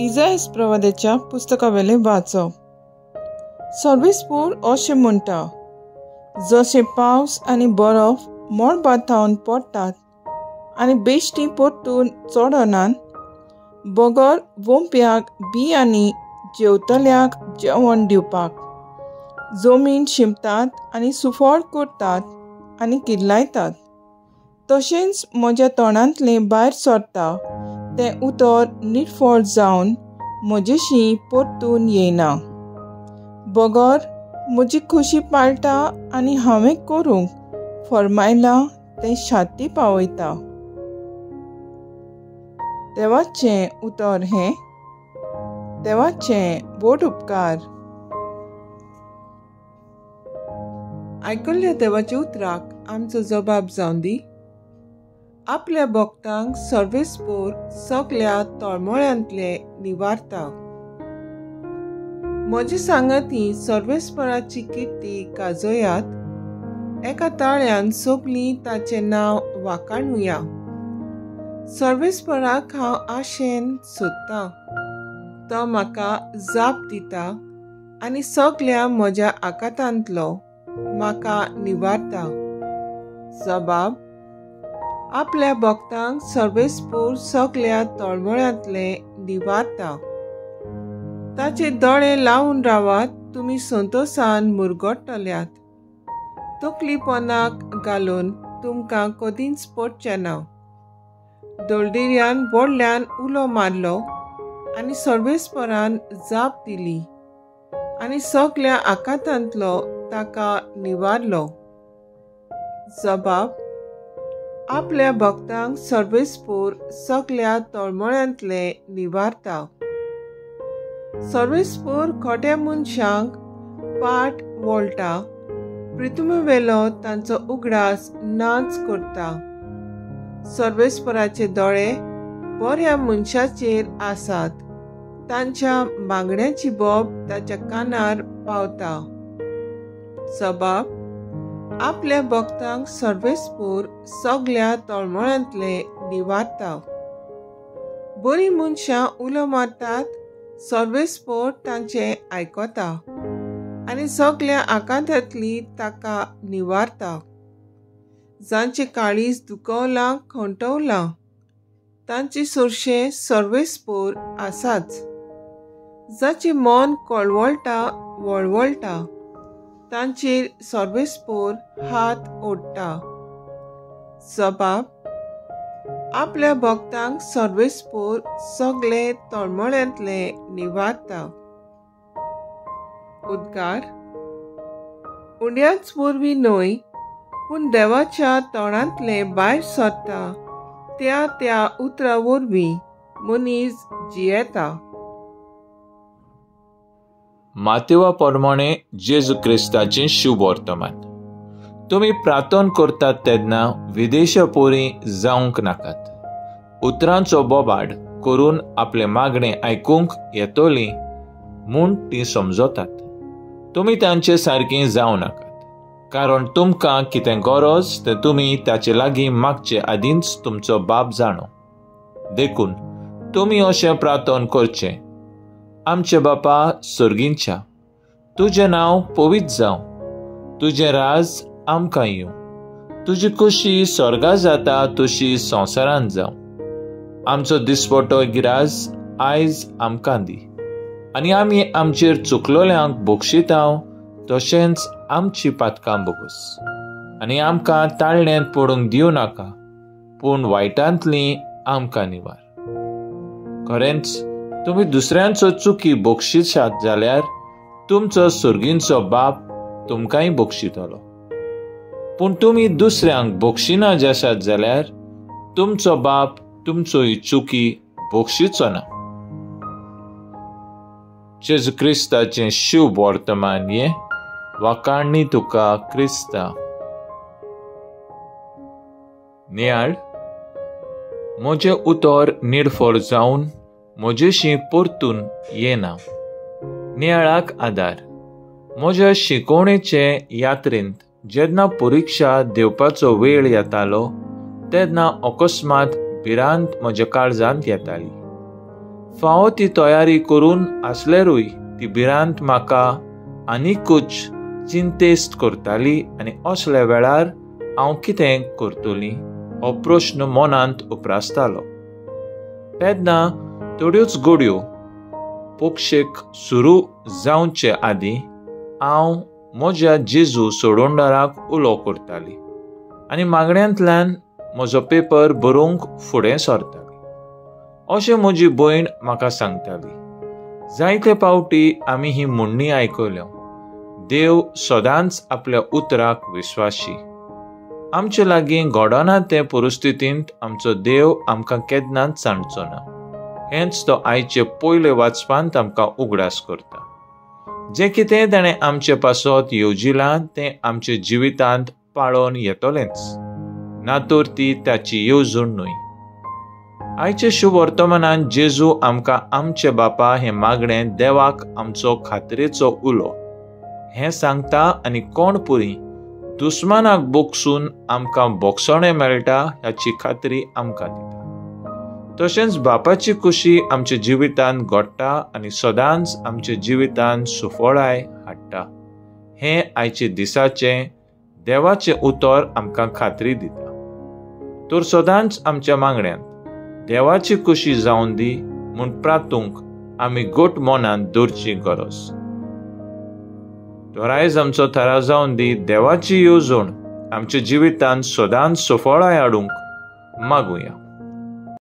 इजायस प्रवाद्याच्या पुस्तकावेलें वाचप. सर्वेस्पोर अशें म्हणटा, जशें पावस आनी बरफ मळबांत थावन पडटात आनी बेश्टी परतून चडनात, बगर वोंप्याक बी आनी जेवतल्याक जेवण दिवपाक, जमीन शिंपतात आनी सुफळ करतात आनी किल्लायतात, तशेंच म्हज्या तोंडांतलें भायर सरता तें उतर निर्फळ जावन म्हजेशी परतून येयना, बगर म्हजी खुशी पाळटा आनी हांवें करूंक फर्मायलां तें शांती पावयता. देवाचें उतर हें. देवाचें व्हड उपकार. आयकल्ल्या देवाच्या उतराक आमचो जबाब जावन दी. आपल्या भक्तांक सर्वेस्पोर सगल्या तळमळ्यांतले निवारता. म्हजे सांगाती सर्वेस्पराची किर्ती गाजयात, एका ताळ्यान सगलीं ताचें नांव वाखाणुया. सर्वेस्पराक हांव आशेन सोदतां, तो म्हाका जाप दिता आनी सगल्या म्हज्या आकातांतलो म्हाका निवारता. जबाब. आपल्या भक्तांक सर्वेस्पोर सगल्या तळमळ्यांतले निवारता. ताचे दोळे लावन रावात, तुमी संतोसान मुरगट्टल्यात. तकली पोनाक घालून तुमकां कदींच पडचें ना. दळदिऱ्यान व्हडल्यान उलो मारलो आनी सर्वेस्परान जाप दिली आनी सगल्या आकातांतलो ताका निवारलो. जबाब. आपल्या भक्तांक सर्वेस्पोर सगल्या तळमळ्यांतले निवारता. सर्वेस्पोर खोट्या मनशांक पाट वळटा, पृथ्वीवेलो तांचो उगडास नाच करता. सर्वेस्पराचे दोळे बऱ्या मनशाचेर आसात, तांच्या मागण्याची बोब ताच्या कानार पावता. जबाब. आपल्या भक्तांक सर्वेस्पोर सगल्या तळमळ्यांतले निवारता. बरीं मनशां उलो मारतात, सर्वेस्पोर तांचें आयकता आनी सगल्या आकांतांतली ताका निवारता. जांचें काळीज दुखवलां खंटवलां तांचे सोरशें सर्वेस्पोर आसाच. जाचें मन कळवळटा वळवळटा तांचेर सर्वेस्पोर हात ओडटा. जबाब. आपल्या भक्तांक सर्वेस्पोर सगले तळमळ्यांतले निवारता. उद्गार. उंड्याच वरवीं न्हय, पूण देवाच्या तोंडांतले भायर सरता त्या त्या उतरा वरवीं मनीस जियेता. मातेवा प्रमाणे जेजू क्रिस्ताचें शुभ वर्तमान. तुमी प्रार्थना करतात तेन्ना विदेशा पोरी जावंक नाकात. उतरांचो बोबाड करून आपले मागणे आयकूंक येतली म्हूण ती समजतात. तुमी तांचे सारकी जावं नाकात, कारण तुमकां कितें गरज तें तुमी ताचे लागीं मागचे आदींच तुमचो बाप जाणो. देखून तुमी अशें प्रार्थना करचें: आमचे बापा सर्गींच्या, तुजें नांव पवित्र जावं, तुजें राज आमकां येवं, तुजी खुशी स्वर्गा जाता तशी संवसारांत जावं. आमचो दिसपटो गिराज आयज आमकां दी, आनी आमी आमचेर चुकलोल्यांक बक्षितांव तशेंच आमची पातकां बोगस, आनी आमकां ताळण्यांत पडूंक दिवं नाका, पूण वायटांतली आमकां निवार. खरेंच तुमी दुसऱ्यांचो चुकी बक्षिसात जाल्यार तुमचो सर्गींचो बाप तुमकांय बक्षितलो. पूण तुमी दुसऱ्यांक बक्षिना जाशात जाल्यार तुमचो बाप तुमचोय चुकी बक्षिचो ना. जेजू क्रिस्ताचें शुभ वर्तमान हें. वाखाणणी तुका क्रिस्ता. नियाळ. म्हजें उतर निर्फळ जावन म्हजेशी परतून येना. नियाळाक आदार. म्हज्या शिकवणेचे यात्रेंत जेन्ना परिक्षा दिवपाचो वेळ येतालो तेन्ना अकस्मात भिरांत म्हज्या काळजांत येताली. फावो ती तयारी करून आसल्यारूय ती भिरांत म्हाका आनीकूच चिंतेस्त करताली आनी असल्या वेळार हांव कितें करतली हो प्रश्न मनांत उप्रासतालो. तेन्ना थोड्योच गोडयो पक्षेक सुरू जावचे आदीं हांव म्हज्या जेजू सोडोंडाराक उलो करताली आनी मागण्यांतल्यान म्हजो पेपर बरोवंक फुडें सरताली अशें म्हजी भयण म्हाका सांगताली. जायते पावटी आमी ही म्हणणी आयकल्या, देव सदांच आपल्या उतराक विस्वाशी. आमचे लागीं घडना ते परिस्थितींत आमचो देव आमकां केन्नाच सांडचो ना, हेंच तो आयचे पयले वाचपांत आमकां उगडास करता. जें कितें ताणें आमचे पासत येवजिलां तें आमच्या जिवितांत पाळोवन येतलेंच, ना तर ती ताची येवजण न्हय. आयचे शुभवर्तमानान जेजू आमकां आमचे बापा हें मागणें देवाक आमचो खात्रेचो उलो हें सांगता आनी कोण पुरी दुस्मानाक बोगसून आमकां बोगसणें मेळटा हाची खात्री आमकां दिता. तशेंच बापाची खुशी आमच्या जिवितांत घडटा आनी सदांच आमच्या जिवितांत सुफळाय हाडटा हें आयचे दिसाचें देवाचें उतर आमकां खात्री दिता. तर सदांच आमच्या मागण्यांत देवाची खुशी जावन दी म्हूण प्रातूंक आमी गोट मनांत दवरची गरज. तर आयज आमचो थाराव जावन दी देवाची येवजण आमच्या जिवितांत सदांच सुफळाय हाडूंक मागुया.